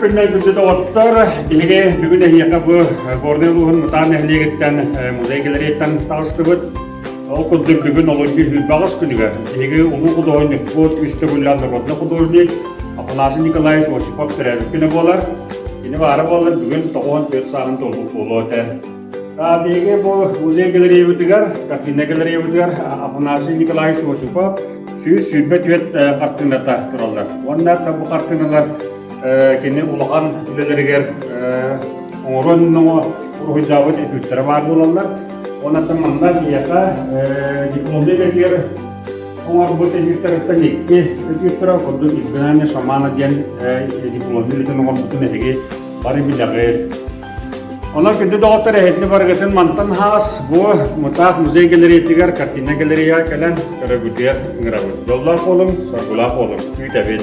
күннэр күндү доҕоттор! Биһиги бүгүн эһиэхэ бу Горнай улууһун Мытаан нэһилиэгиттэн музей галереяттан таҕыстыбыт. Ол курдук бүгүн олунньу 28 күнүгэр биһиги улуу худуоһунньукпут, үс төгүллээх народный художник Афанасий Николаевич Осипов төрөөбүт күнэ буолар. Кини баара буоллар бүгүн 94 сааһын туолбут буолуо этэ. Биһиги бу музей галереябытыгар, картина галереябытыгар Афанасий Николаевич Осипов 124 хартыыната тураллар. Уонна бу хартыыналар кини улахан үлэлэригэр оҥорон уруһуйдаабыт этүүттэрэ баар буолаллар. Онон манна биһиэхэ дипломнай үлэтигэр оҥорбут этүүттэриттэн икки этүүттэрэ курдук «Изгнание шамана» диэн дипломнай үлэтин оҥорбутун эһиги бары билэҕит. Онон күндү доҕоттор эһэтини барыгытын мантан хаас бу Мытаах музей галереятыгар картина галереяҕа кэлэн көрөгүтүгэр ыҥырабыт. Дьоллоох буолуҥ, соргулаах буолуҥ, күүтэбит.